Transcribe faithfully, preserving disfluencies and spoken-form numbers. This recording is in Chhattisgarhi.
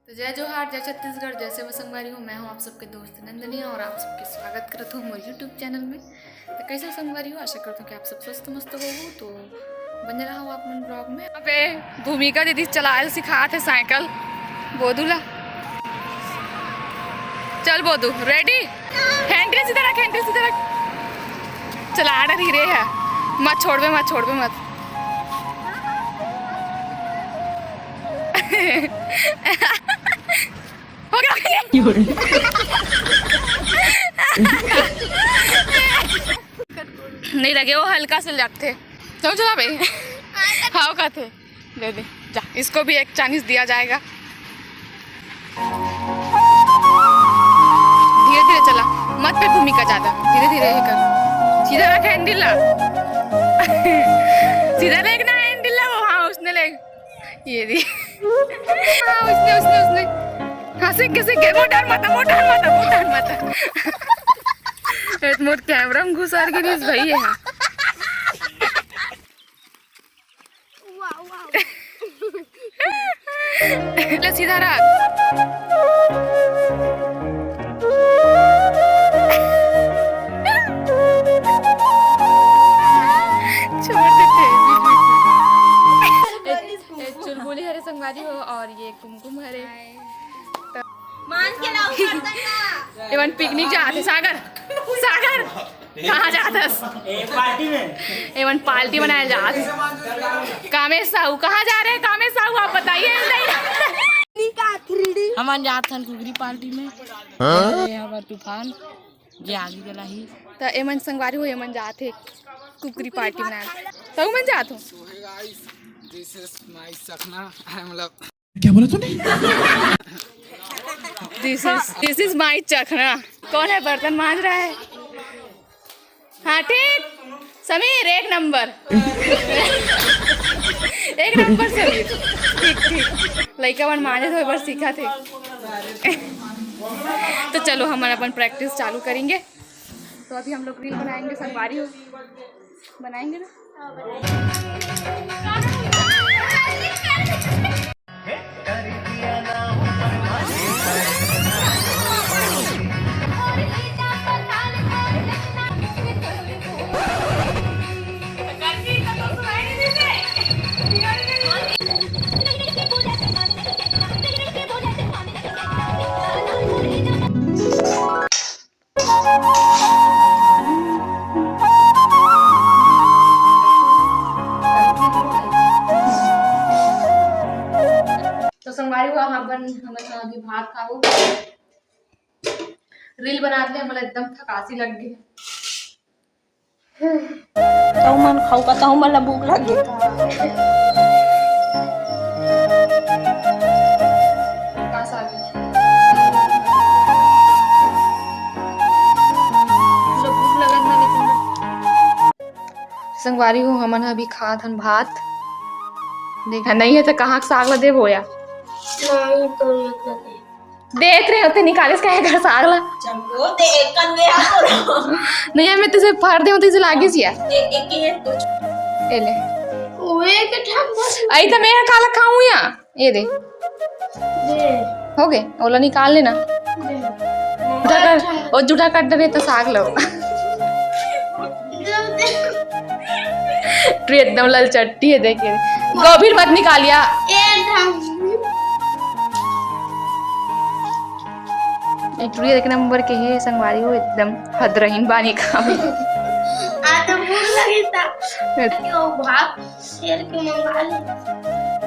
तो जय जोहार, जय छत्तीसगढ़, जय सेवा संगवारी हो। मैं हूँ आप सबके दोस्त नंदनी और आप सबके स्वागत करत हूँ मोर YouTube चैनल में। तो कैसे हो संगवारी हो? आशा करत हूँ कि आप सब स्वस्थ मस्त होहू। तो बने रहो आप मन vlog में। अबे भूमिका दीदी चलाए सिखात हे साइकिल। बोदू ला, चल बोदू, ready? Handle सीधा रख, handle सीधा रख। चला डर ही रे है, मत छोड़बे, मत छोड़बे, मत। हो गया, हो गया। नहीं लगे, वो हल्का से लगथे। चल चला बे। हाँ, कहते। दे दे, जा, इसको भी एक चांस दिया जाएगा। धीरे धीरे चला, मत पे भूमिका ज्यादा, धीरे धीरे ही कर। सीधा रख हैंडल ला। सीधा लेग ना हैंडल ला, वो, हाँ, उसने ले। ये दी। हाँ, उसने, उसने, उसने। हाँ, सीख गए, सीख गए। मोटर मत, मोटर मत, मोटर मत। ए, मोर कैमरा में घुसर के रिस भई है। वाह, वाह। ले सीधा रख। छोड़ देते हैं बीच बीच में। ए, ए, चुलबुली हरे संगवारी हो और ये कुमकुम हरे। मान के लाओ बर्तन ना। एमन पिकनिक जात हे। सागर, सागर, कहाँ जात हस? ए, पार्टी में। एमन पार्टी मनाए जात हे। कामेश साहू, कहाँ जा रहे हैं कामेश साहू, आप बताइए। हमन जात हन कुकरी पार्टी में। अरे, हमर तूफान, जे आगे चला ही। त एमन संगवारी हो, एमन जात हे कुकरी पार्टी मनाए। त उमन जात हो? So hey guys, this is my चखना, मतलब क्या बोला तूने? This is, this is my चखना। कौन है बर्तन मांज रहा है? हाँ, ठीक। समीर, एक नंबर। एक नंबर समीर। ठीक, ठीक। लइका मन मांजे तो एक बार सीखा थे। तो चलो, हमन अपन practice चालू करेंगे। तो अभी हम लोग reel बनाएंगे, संगवारी हो। बनाएंगे ना? तो संगवारी हो, हमन, हमन अभी भात खाबो, reel बनात ले, हमला एकदम थकासी लग गे। तहु मन खाऊ का, तहु मन ला भूख लग गे का? का साग? पूरा भूख लगत ना, लेकिन संगवारी हो, हमन ह अभी खात हन भात। देखा, नहीं है तो कहाँ के साग ला देबो या? नहीं, तो ये तो दे। देत रहे होते, निकालिस काहे घर साग ला? चंगो, दे एक कन में आ। नहीं, मैं तुझे फाड़ दे, तुझे लागिस या। एक, एक, एक, दो। ए ले। ओए, के ठाक बस। आई तो मैं काला खाऊं या? ये दे। दे। हो गए, ओला निकाल लेना। दे। जूठा कर, ओ जूठा कर डरे तो साग लो। दे, दे। तू एकदम ललचट्टी है, देखे। गोभी मत निकालिया। ए, ठाक। ए टुरी एक नंबर के हे संगवारी हो, एकदम हदरहीन बानी खावे। आ तो भूख लगी था। कि वो भात शेर के मंगा ले।